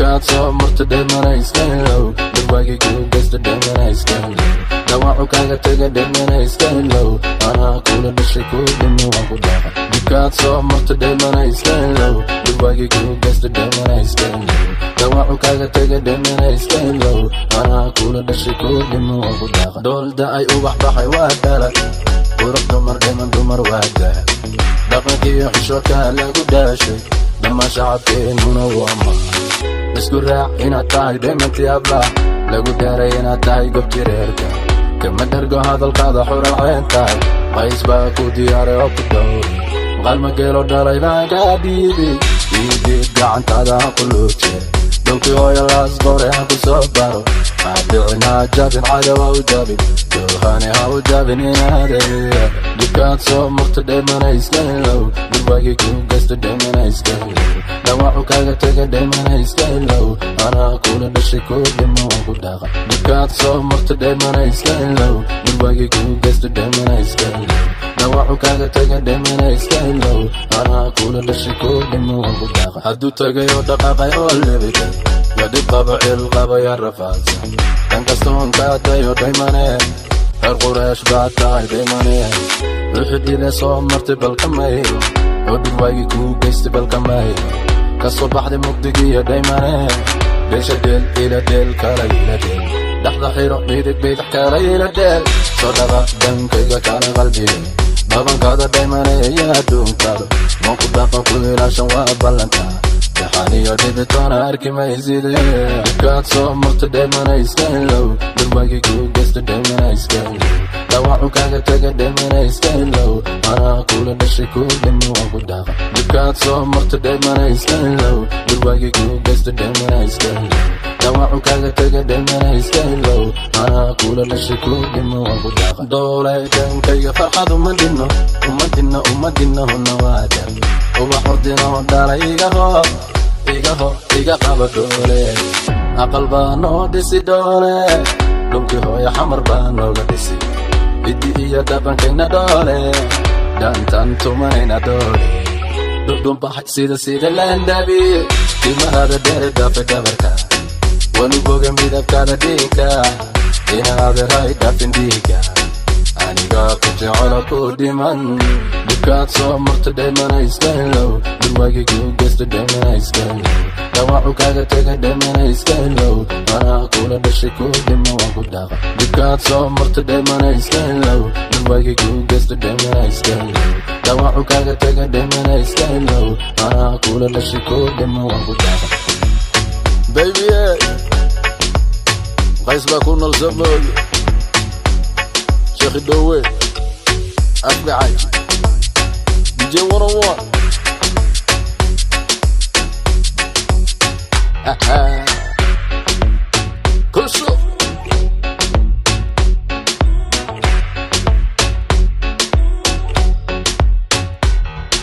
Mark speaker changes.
Speaker 1: Dhibkaad soo marta dhimana iska ilow. Dhibwaagii kuu geysta dhimana iska ilow. Dhawacu kaaga tega dhimana iska ilow. Anaa kula dhashay, kuu dhimo, waan ku dhaaqa. Dhibkaad soo marta dhimana iska ilow. Dhibwaagii kuu geysta dhimana iska ilow. Dhawacu kaaga tega dhimana iska ilow. Anaa kula dhashay, kuu dhimo, waan ku dhaaqa. Dhoolda ay ubax baxay waa dhala. Qurux dumar dhiman, dumar waa dahab. Dhaqankiyo xishoodka lagu dhaashay, dhammaan shacabkeennuna waa maa. Isku raac inaad tahay dheemantii habla lagu daaray, inaad tahay gobti reerka. Kama dhergo hadalkaada, xural ceen tahay. Qays baa ku diyaaray oo ku dhowray. Qalma geelo dhalay baan kaa dhiibi. Iidhiib gacantaada ha ku luuje. Dhulkii hooyo Laas Qore ha ku soo baro. Ha dhicin, ha jabin, cadow ha u jabin. Doohane ha u jabin inaadaya. Dhibkaad soo marta dhimana iska ilow. Dhibwaagii kuu geysta dhimana iska ilow. Dhawacu kaaga tega dhimana iska ilow. Anaa kula dhashay, kuu dhimo, waan ku dhaaqa. Dhibkaad soo marta dhimana iska ilow. Dhibwaagii kuu geysta dhimana iska ilow. Dhawacu kaaga tega dhimana iska ilow. Anaa kula dhashay, kuu dhimo, waan ku dhaaqa. Hadduu tagay oo dhaqaaqay oo libitay, yaa dhib qabo, cil qaba, yaa rafaadsan. Dhan kastoon kaa dayo dhaymane, reer Qureesh baad tahay dhaymane. Wixii dhile soo martay balkamayro, oo dhirwaagii kuu geystay balkamayro. Ka soo baxday mugdigiiyo dhaymane. Dheesha dheel ila dheel, kala ila dheel. Dhexda xiro, midig bidix kala ila dheel. Soo dhaqa dhankayga, kala qalbiga. Dhabankaada dhaymane iyo adduunkaada. Waan ku dhaqan, ku ilaashan, waa ballantaa. Dhaxaniyo dhibitoona arki mayside. Dhibkaad soo marta dhimana iska ilow. Dhibwaagii kuu geysta dhimana iska ilow. Dhawacu kaaga tega dhimana iska ilow. Anaa kula dhashay, kuu dhimo, waan ku dhaaqa. Dhibkaad soo marta dhimana iska ilow. Dhibwaagii kuu geysta dhimana iska ilow. Dhawacu kaaga tega dhimana iska ilow. Anaa kula dhashay, kuu dhimo, waan ku dhaaqa. Doolay dhankayga farxad uma dhinno, uma dhinno, uma dhinno. Huna waada ubax ordinoo dhalay. Iga hoo, iga ho, iga qaba dhoole. Aqal baa noo dhisi dhoole. Dhulkii hooyo Xamar baa nooga dhisi. Hiddi iyo dhaqankayna dhoole. Dhaantan tumanayna dhoole. Dhudhunbaxay sida laandabi. Timahaada dheere dhaafa dhabarka. Wanu boga midabkaada dhiinka. Inaaderay dhaafin dhiiga. Anigaa ku jecelo, ku dhiman. Dhibkaad soo marta dhimana iska ilow. Dhibwaagii kuu geysta dhimana iska ilow. Dhawacu kaaga tega dhimana iska ilow. Anaa kula dhashay, kuu dhimo, waan ku dhaaqa. Dhibkaad soo marta dhimana iska ilow. Dhibwaagii kuu geysta dhimana iska ilow. Dhawacu kaaga tega dhimana iska ilow. Anaa kula dhashay, kuu dhimo, waan ku dhaaqa.
Speaker 2: Baby, yeah. Qays baa ku nool samooge. Sheekhi Dhowe Afgacay DJ 101.